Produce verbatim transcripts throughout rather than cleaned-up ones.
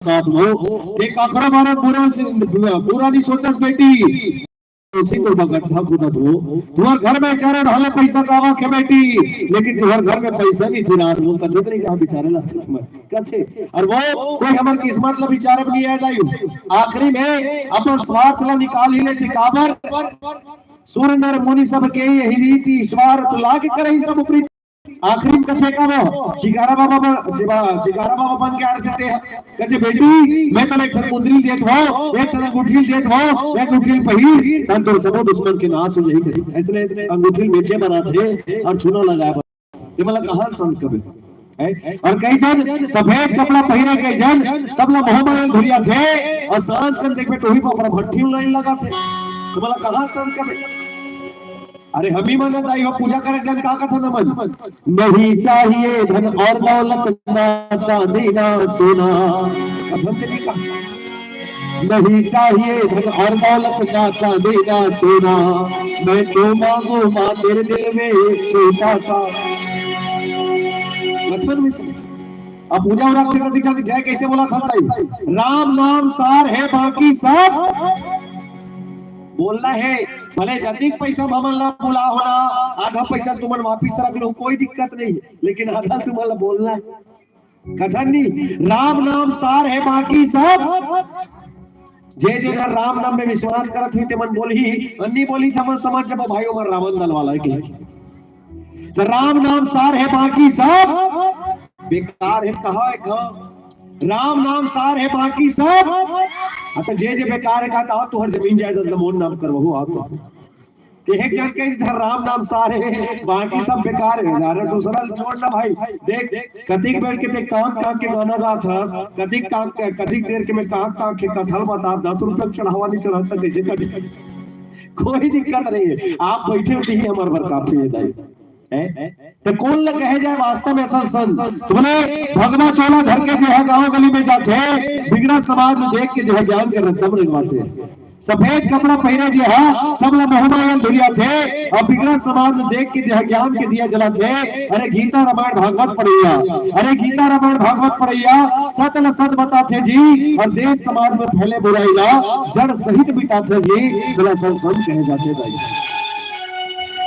काट लो, के काकरो बारे बुरा से, बुरा नहीं सोचस बेटी। उसी तो बगड्ढा खुदत हो। तुहर घर में चारों ढाले पैसा कावा के बेटी, लेकिन तुहर घर में पैसा नहीं थे रात वो कथत नहीं कहा बेचारे लाते तुम्हें कथे। और वो कोई हमर किस्मत ला बेचारे भी नहीं याद आई। आखिरी में अपन स्वार्थ ला निकाल ही लेते। काबर? सुर नर मुनि सब के यही रीति, स्वार्थ लाग करही सब प्रीति। आखिरी में कथे का वो चिकारा बाबा बन, चिबा-, चिकारा बाबा बन के आ रहे थे। कहते, "बेटी, मैं तो एक ठन मुंदरी देत हो, एक ठन अंगूठी देत हो, एक अंगूठी पहिर, तन तोर सबो दुश्मन के नाश हो जाही।" ऐसने अंगूठी बेचे बना थे और चूना लगाए बना। ते मला कहाँ संत कबे? हैं? और कई जन सफेद कपड़ा पहिरे, कई जन सब ला मोह माया धुरिया थे और सांझ कन देखबे तो ही पर भट्ठी लाइन लगा थे। ते मला कहाँ संत कबे? अरे हमी मन दाई हो पूजा करे जन का कथा नमन, "नहीं चाहिए धन और दौलत, ना चांदी ना सोना।" कथन ते नहीं कहा, "नहीं चाहिए धन और दौलत, ना चांदी ना सोना, मैं तो मांगू माँ तेरे दिल में एक छोटा सा।" कथन में से अब पूजा उरा के दिखा जय कैसे बोला था दाई, "राम नाम सार है बाकी सब।" बोलना है, भले जतिक पैसा हमन ला बुला होना, आधा पैसा तुमन वापिस रख लो, कोई दिक्कत नहीं, लेकिन आधा तुमन ला बोलना है। कथन नहीं, "राम नाम सार है बाकी सब।" जे जे घर राम नाम में विश्वास करत हुई ते मन बोलही, अन्नी बोली था मन समझ जब भाई उमर रावण दल वाला है के। तो राम नाम सार है बाकी सब बेकार है, कहा है कहा? राम नाम सार है बाकी सब। हाँ, तो जे जे बेकार है कहा, तो तुहर जमीन जायदाद ला मोर नाम करवाहू, आओ तो। कि एक जन के इधर राम नाम सार है, बाकी सब बेकार है। अरे दूसरा छोड़ ना भाई, देख कतिक बेर के ते कांख कांख के गाना गात हस, कतिक कांख, कतिक देर के मैं कांख कांख के कथल बता, दस रुपया चढ़ावा नहीं चढ़ाता, कैसे कटे? कोई दिक्कत नहीं है, आप बैठे होते ही हमारे बर काफी है दाई। हैं? तो कौन ल कहे जाए वास्तव में असल संत? तो बोले, भगवा चोला धर के जे है गांव गली में जाथे, बिगड़ा समाज में देख के जे है ज्ञान के रत्न रेंगवाथे। सफेद कपड़ा पहिरे जे है, सब ला मोह माया धुरियाथे, और बिगड़ा समाज में देख के जे है ज्ञान के दिया जलाथे। अरे गीता रामायण भागवत पढ़ैया, अरे गीता रामायण भागवत पढ़ैया, सत ल सत बताथे जी, और देश समाज में फैले बुराई ला जड़ सहित मिटाथे जी, बोला संत संत कहे जाथे दाई।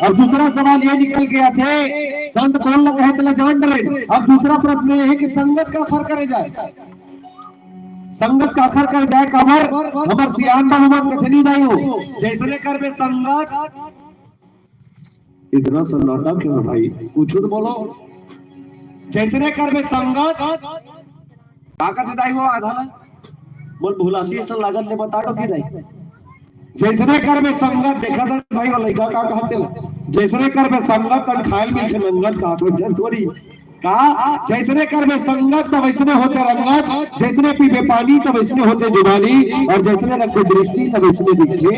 अब दूसरा सवाल ये निकल के आथे, संत कौन ल कहे तेला जान डरे। अब दूसरा प्रश्न ये है कि संगत काखर करे जाए, संगत काखर करे जाए, काबर हमर सियान बाबू मन कथे नहीं दाई हो, जैसने करबे संगत, इतना सन्नाटा क्यों है भाई, कुछ तो बोलो, जैसने करबे संगत, का कथे दाई हो आधा ला? मोर भुलासी असन लागत ले बता दो कि दाई। जैसने करबे संगत, देखा था भाई वो लइका का कहत तेला। जैसने करबे संगत, तन खायल मिलथे नंगत का तो जन थोड़ी। का? जैसने करबे संगत, तब वैसने होथे रंगत, जैसने पीबे पानी, तब वैसने होथे जुबानी, और जैसने रखबे दृष्टि, तब वैसने दिखथे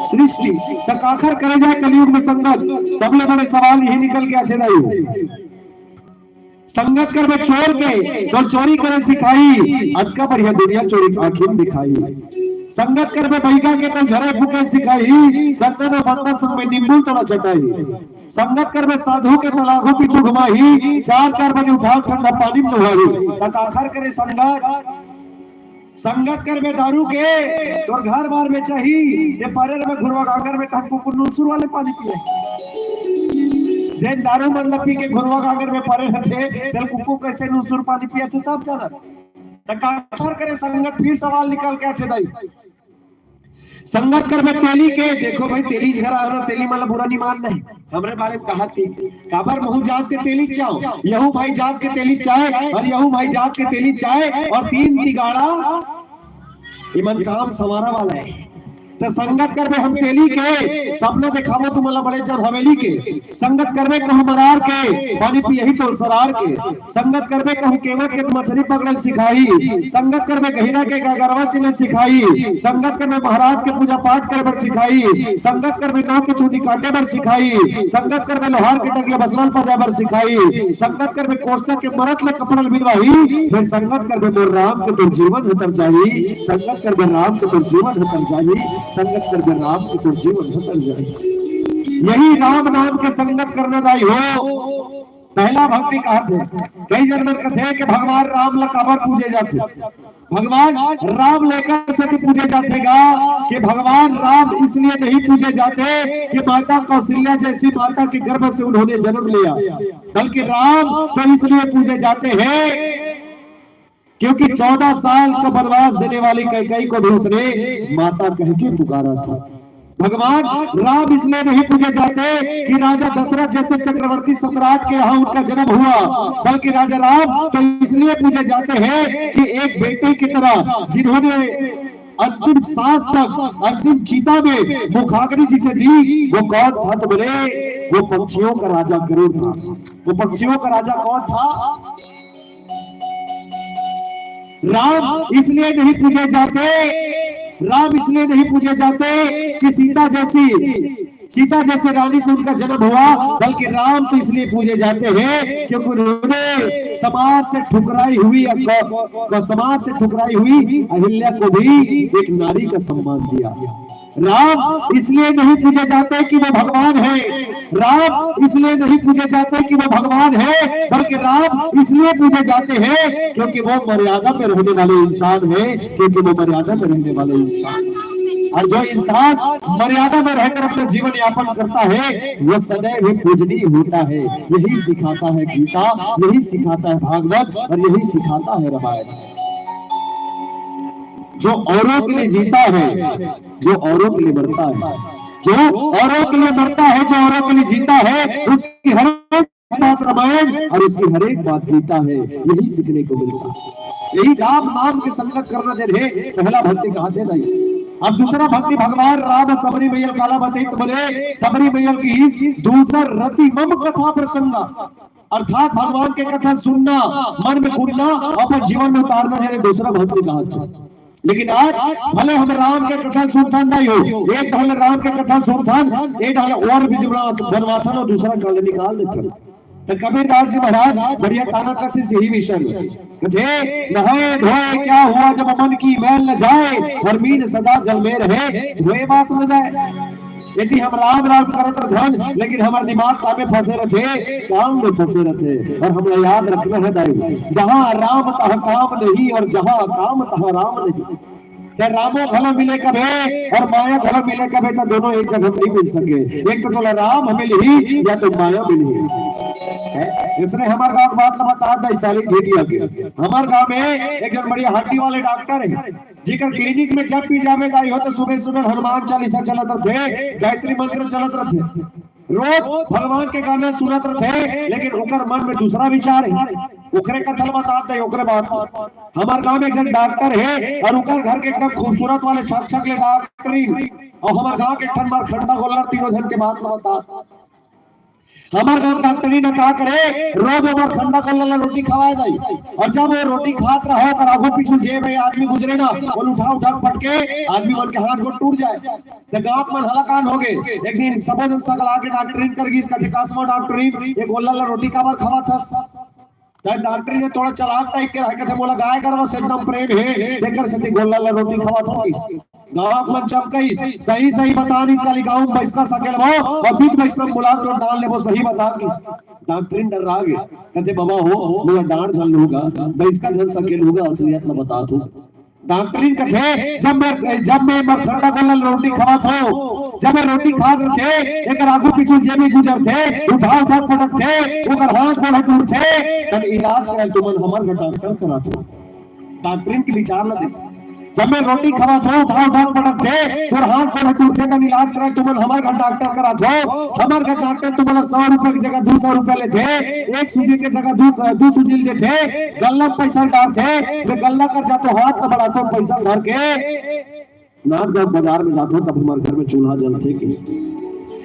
सृष्टि। त काखर करे जाए कलयुग में संगत? सबले बड़े सवाल यही निकल के आथे दाई। संगत करबे चोर के, तो चोरी करे सिखाही, अतका बढ़िया दुनिया चोरी के आँखी में दिखाही। संगत करबे बइगा के, तो झरे फूके सिखाही, चंदन अउ बंदर संग में नींबू तोला चटाही। संगत करबे साधु के, तो लाखों पीछू घुमाही, चार चार बजे उठा ठंडा पानी में नहाही। त काखर करे संगत? संगत करबे दारू के, तोर घर बार में चाही, ते परेर में घुरवा गागर में तहन कुकुर नूनसुर वाले पानी पिए। जेन दारू मन ल पी के घुरवा गागर में परे रहथे, तेल कुकुर कैसे नूनसुर पानी पिए थे सब जानत। त काखर करे संगत, फिर सवाल निकल के आथे दाई। संगत करबे तेली के, देखो भाई तेली झगड़ा हमारा तेली मन ल बुरा नहीं मानना है। हमरे बारे में कहा कि काबर महू जात के तेली चाव, यहू भाई जात के तेली चाय और यहू भाई जात के तेली चाय और तीन तिगाड़ा, इमन काम संवारा वाला है। त संगत करबे हम तेली के, सपना देखाबो तुमन ला बड़े जन हवेली के। संगत करबे कहूँ मरार के, पानी पियही तोल सरार के। संगत करबे कहूँ केवट के, मछरी पकड़न सिखाही। संगत करबे गहिरा के गगरवा चिने सिखाही। संगत करबे महाराज के पूजा पाठ करे बर सिखाही। संगत करबे नौ के चूंदी काटे बर सिखाही। संगत करबे लोहार के टंगिया बसरल सजाए बर सिखाही। संगत करबे कोष्टा के मरद ले कपड़ा ल बिनवाही। फिर संगत करबे मोर राम के तोर जीवन हतर जाही। संगत करबे राम के तोर जीवन हतर जाही। संगत करबे राम के तोर जीवन हतर जाही। यही राम नाम के संगत करना दाई हो। पहला भक्ति कहा थे, कई जन मन कथे कि भगवान राम ला काबर पूजे जाथे। भगवान राम लेकर से भी पूजे जाथे गा कि भगवान राम इसलिए नहीं पूजे जाते कि माता कौशल्या जैसी माता के गर्भ से उन्होंने जन्म लिया, बल्कि राम तो इसलिए पूजे जाते हैं क्योंकि चौदह साल का वनवास देने वाली कैकई को भी उसने माता कह के पुकारा था। भगवान राम इसलिए नहीं पूजे जाते कि राजा दशरथ जैसे चक्रवर्ती सम्राट के यहाँ उनका जन्म हुआ, बल्कि राजा राम तो इसलिए पूजे जाते हैं कि एक बेटे की तरह जिन्होंने अंतिम सांस तक, अंतिम चिता में मुखाग्नि जिसे दी, वो कौन था? तो बोले, वो पक्षियों का राजा गरुड़ था। वो पक्षियों का राजा कौन था? राम इसलिए नहीं पूजे जाते, राम इसलिए नहीं पूजे जाते कि सीता जैसी, सीता जैसे रानी से उनका जन्म हुआ, बल्कि राम तो इसलिए पूजे जाते हैं क्योंकि उन्होंने समाज से ठुकराई हुई, क-, क-, समाज से ठुकराई हुई अहिल्या को भी एक नारी का सम्मान दिया। राम इसलिए नहीं पूजे जाते कि वो भगवान है, राम इसलिए नहीं पूजे जाते कि वो भगवान है, बल्कि राम इसलिए पूजे जाते हैं क्योंकि वो मर्यादा में रहने वाले इंसान है, क्योंकि वो मर्यादा में रहने वाले इंसान। और जो इंसान मर्यादा में रहकर अपना जीवन यापन करता है, वो सदैव ही पूजनीय होता है। यही सिखाता है गीता, यही सिखाता है भागवत और यही सिखाता है रामायण। जो औरों के लिए जीता है, जो औरों के लिए मरता है, जो औरों के लिए मरता है, जो औरों के लिए जीता है, उसकी हर एक बात रामायण और उसकी हर एक बात गीता है। यही सीखने को मिलता है। यही राम नाम के संगत करना जन है, पहला भक्ति कहा थे नहीं। अब दूसरा भक्ति भगवान राम सबरी मैया काला बताई तो बोले, सबरी मैया की इस दूसर रति मम कथा प्रसंगा। अर्थात भगवान के कथन सुनना, मन में गुनना, अपन जीवन में उतारना, जने दूसरा भक्ति कहा था। लेकिन आज भले हम राम के कथन सुनथन नहीं हो, एक ढंग राम के कथन सुनथन, एक ढंग और भी जुमला बनवाथन और दूसरा काल निकाल देथन। तो कबीरदास जी महाराज बढ़िया ताना कसी से ही विषय में कथे, नहाए धोए क्या हुआ जब मन की मैल न जाए, और मीन सदा जल में रहे, धोए बास न जाए। यदि हम राम राम करत रहन, लेकिन हमार दिमाग काम में फंसे रहते, काम में फंसे रहते। और हमरा याद रखना है दाई, जहाँ राम तहाँ काम नहीं और जहाँ काम तहाँ राम नहीं। ते रामो घलो मिले कभे और माया घलो मिले कभे, तो दोनों एक जगह नहीं मिल सके। एक तो तोला राम मिलही या तो माया मिलही। हैं? इसने हमार गाँव के बात ला बता दाई साली घेटिया के। हमार गाँव में एक जन बढ़िया हड्डी वाले डॉक्टर है, जेकर क्लिनिक में जब भी जावे दाई हो तो सुबह सुबह हनुमान चालीसा चलत रहते, गायत्री मंत्र चलत रहते, रोज भगवान के गाना सुनत रहते, लेकिन ओकर मन में दूसरा विचार है। ओकरे कथल बतात दे, ओकरे बात। हमार गांव में एक जन डॉक्टर है और ओकर घर के एकदम खूबसूरत वाले छक छक ले डॉक्टरी, और हमार गांव के ठन मार खंडा गोल्लर तीनों जन के बात बता। हमार गांव डॉक्टरी ने का करे, रोज ओकर खंडा गोल्लर ला रोटी खवाए जाई, और जब वो रोटी खात रहे ओकर आगू पीछू जे भाई आदमी गुजरे ना, वो उठा उठा के पटके आदमी मन के हाथ गोड़ टूट जाए। तो गांव मन हलाकान हो गए। एक दिन सबो जन सकला के डॉक्टरीन कर गिस, कथे, "कासमा डॉक्टरीन, ये गोल्लर ला रोटी काबर खवात हस?" तो डॉक्टरीन थोड़ा चालाक टाइप के रहे, कथे, "मोला गाय गरवा से एकदम प्रेम है, तेकर सेती गोल्लर ला रोटी खवात हों।" गांव मन चमकइस, "सही सही बता नहीं, काली गांव में भैंस का सकेलबो और बीच भैंस में मुलाकात डाल लेबो, सही बता।" किस डॉक्टरीन डर्रा गे, कथे, "बाबा हो, मोला डांट झन लूगा, भैंस का झन सकेलूगा, असलियत ला बता तू।" डॉक्टरीन कथे, "जब मैं, जब मैं मरखंडा गोल्लर रोटी खवात हों, जब मैं रोटी खात रथे, एकर आगू पीछू जे भी गुजरथे, उठा उठा पटकथे, ओकर हाथ गोड़ टूटथे, तब इलाज कराए तुमन हमर घर डॉक्टर करात हो।" डॉक्टरीन के विचार ला देखो, "जब मैं रोटी खवात हों, उठा उठा पटकथे, तोर हाथ गोड़ टूटथे, तब इलाज कराए तुमन हमर घर डॉक्टर करात हो, हमर घर डॉक्टर तुमन ला सौ रुपया की जगह दू सौ रुपया लेथे, एक सूजी के जगह दू सौ, दू सूजी लेथे, गल्ला में पैसा डालथे, मैं गल्ला कर जातो, हाथ ला बढ़ातो, पैसा धर के नांदगांव बाजार में जातो, तब हमारे घर में चूल्हा जलथे।" कि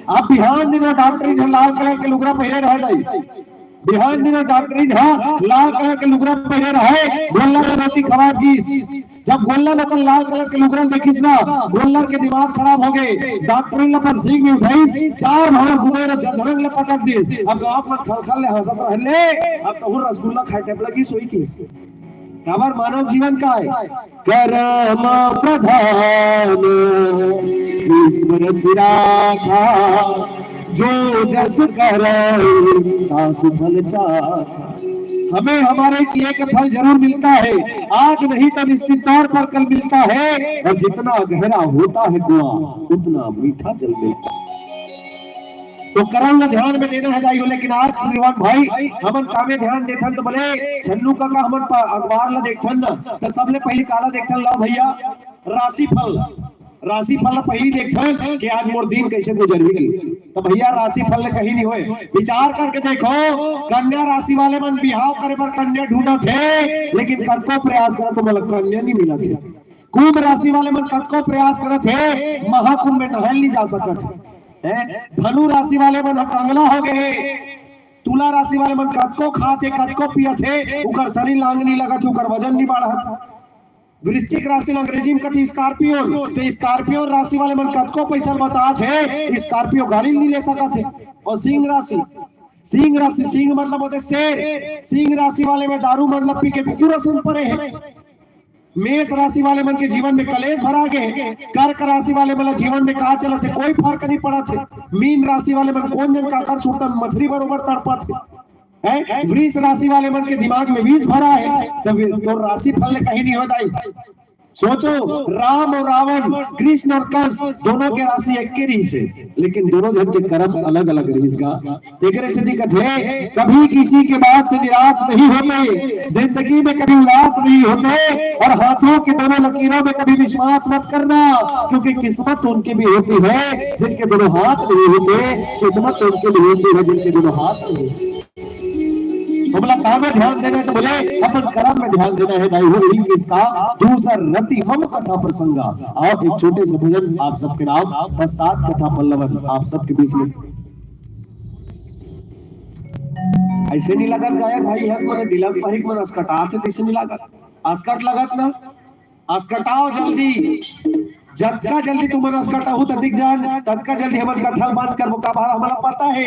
आप बिहान दिन वो डॉक्टरीन लाल कलर के लुगरा पहिरे रहे दाई, बिहान दिन वो डॉक्टरीन लाल कलर के लुगरा पहिरे रहे, गोल्लर ला रोटी खवात गिस। जब गोल्लर ओकर लाल कलर के लुगरा देखिस ना, गोल्लर के दिमाग खराब हो गए। डॉक्टरीन ला अपन सींग में उठाइस, चार भंवर घुमाइस, जधरंग ले पटक दिस। अब गांव मन खलखल ले हंसत रहले, "अब तहूं रसगुल्ला खाए टाइप लगिस होही।" किस काबर मानव जीवन का है? कर्म प्रधान ईश्वर चिराखा, जो जस करे, तासु फल चाख। हमें हमारे किए का फल जरूर मिलता है, आज नहीं तो निश्चित तौर पर कल मिलता है। और जितना गहरा होता है कुआं, उतना मीठा जल मिलता है। तो करम ला ध्यान में देना हे दाई हो। लेकिन आज श्रीमान भाई, हमन कामे ध्यान देथन तो बोले, छन्नू काका, हमन प-, अखबार ला देखथन ना, तो सबले पहली काला देखथन, ला भैया, राशिफल। राशिफल ला पहली देखथन कि आज मोर दिन कैसे गुजरही। तो भैया, राशिफल ले कहीं नहीं होय, विचार करके देखो। कन्या राशि वाले मन बिहाव करे बर कन्या ढूंढत हे, लेकिन कतको प्रयास करत हे, ओमन ला कन्या नहीं मिलत हे। कुंभ राशि वाले मन कतको प्रयास करत हे, महाकुंभ में नहाय नहीं जा सकत हे। हैं? धनु राशि वाले मन ह कंगला हो गए हे। तुला राशि वाले मन कतको खात हे, कतको पियत हे, उकर शरीर लांग नहीं लगत हे, उकर वजन नहीं बाढ़त। वृश्चिक राशि ला अंग्रेजी में कथे स्कॉर्पियन, तो स्कॉर्पियन राशि वाले मन कतको पैसा ल बतात हे, स्कॉर्पियो गाड़ी नहीं ले सकत हे। और सिंह राशि, सिंह राशि, सिंह मतलब होथे शेर, सिंह राशि वाले में दारू मतलब पी के कुकुर असन परे हे। मेष राशि वाले मन के जीवन में कलेश भरा गे हे। कर्क राशि वाले मन ला जीवन में का चलत हे, कोई फर्क नहीं पड़त हे। मीन राशि वाले मन कोन जन काकर सुरतन मछली बरोबर तड़पत हे। हैं? वृष राशि वाले मन के दिमाग में विष भरा हे। तब तो राशिफल ले कहीं नहीं होय दाई। सोचो, राम और रावण, कृष्ण और कंस, दोनों के राशि एक के रहिस हे, लेकिन दोनों जन के करम अलग-अलग रहिस गा। तेकरे सेती कथे, कभी किसी के बात से निराश नहीं होते, जिंदगी में कभी उदास नहीं होते, और हाथों के दोनों लकीरों में कभी विश्वास मत करना, क्योंकि किस्मत उनकी भी होती है जिनके दोनों हाथ नहीं होते, किस्मत उनकी भी होती है जिनके दोनों हाथ नहीं होते। हमला कामे ध्यान देना हे तो बोले, अपन करम में ध्यान देना हे दाई हो। यही किसका दूसर रति मम कथा प्रसंगा। आप एक छोटे से भजन आप सबके नाम, पश्चात कथा पल्लवन आप सबके बीच में। ऐसे नहीं लगत गायक भाई, हम मन दिलक परिक मन असकटात हे, तैसे नहीं लगत। असकट लगत ना? असकटाओ जल्दी, जतका जल्दी तुमन असकटाहू ततिक जान, ततका जल्दी हमन कथा ल बंद करबो। काबर हमला पता हे,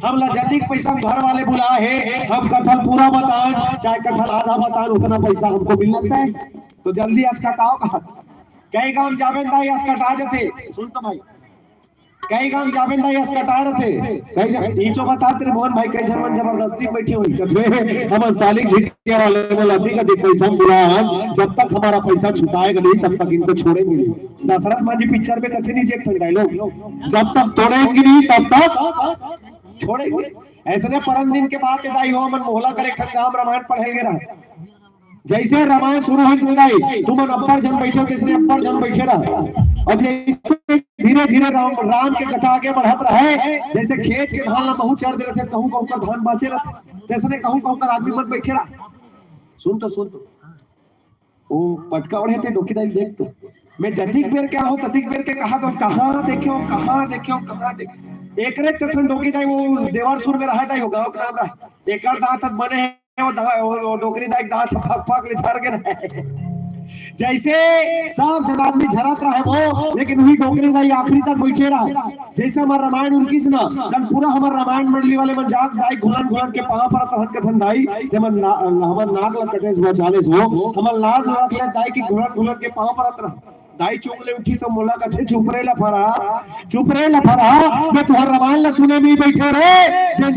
हमला जतिक पैसा घर वाले बुलाए हे, हम कथा ल पूरा बतान, चाहे कथा ल आधा बतान, उतना पैसा हमको मिल जाता है। तो जल्दी असकटाओ। कई गांव जाबे न दाई असकटा जथे। सुन तो भाई, कई गांव जाबे न दाई असकटा रथे। कई जन, ई तो बता तेरे मोहन भाई, कई जन मन जबरदस्ती बैठे हुए। कथे, हम साली झिटिया वाले बोला थी, कभी पैसा बुला, हम जब तक हमारा पैसा छुटाएगा नहीं, तब तक इनको छोड़ेंगे नहीं। दशरथ मांझी पिक्चर में कथे नहीं, एक ठन डायलॉग, जब तक तोड़ेंगे नहीं, तब तक छोड़ेंगे। ऐसे ने परम दिन के बात हे दाई हो, हमन मोहला कर एक ठन गांव रामायण पढ़े गे रहा। जैसे रामायण शुरू होइस न दाई, तुमन अब्बड़ झन बैठे हो, तैसने अब्बड़ झन बैठे रहा। और जैसे धीरे-धीरे राम, राम के कथा आगे बढ़त रहे, जैसे खेत के धान ला महू चर दे रथे, कहूं कहूं कर धान बाचे रथे, तैसने कहूं कहूं कर आदमी मन बैठे रहा। सुन तो, सुन तो। ओ पटका ओढ़े थे, डोकी दाई देख तो। मैं जतिक बेर के आहूं, ततिक बेर के कहा तो, कहां देखे हो, कहां देखे हो, कहां देखे हो? एकरे चचन डोकी दाई, वो देवर सुर में रहा दाई हो, गांव के नाम रहा। एकर दांत हत बने हे, वो दा-, वो, वो डोकरी दाई के दांत फक फक ले झर गे रहे। जैसे सब जन आदमी झरत रहे वो, लेकिन वही डोकरी दाई आखिरी तक बैठे रहा। जैसे हमर रामायण उनकिस ना, कन पूरा हमर रामायण मंडली वाले मन जात दाई घुलन घुलन के पांव परत रहन कथन दाई, ते मन ना-, हमर नाक ल कटेस बचालेस वो, हमर लाज रख ले दाई कि घुलन घुलन के पांव परत रह। दाई चुंग ले उठी सब मोला कथे, "चुप रे लफरा, चुप रे लफरा, मैं तुहर रामायण ल सुने नहीं बैठे रे, जेन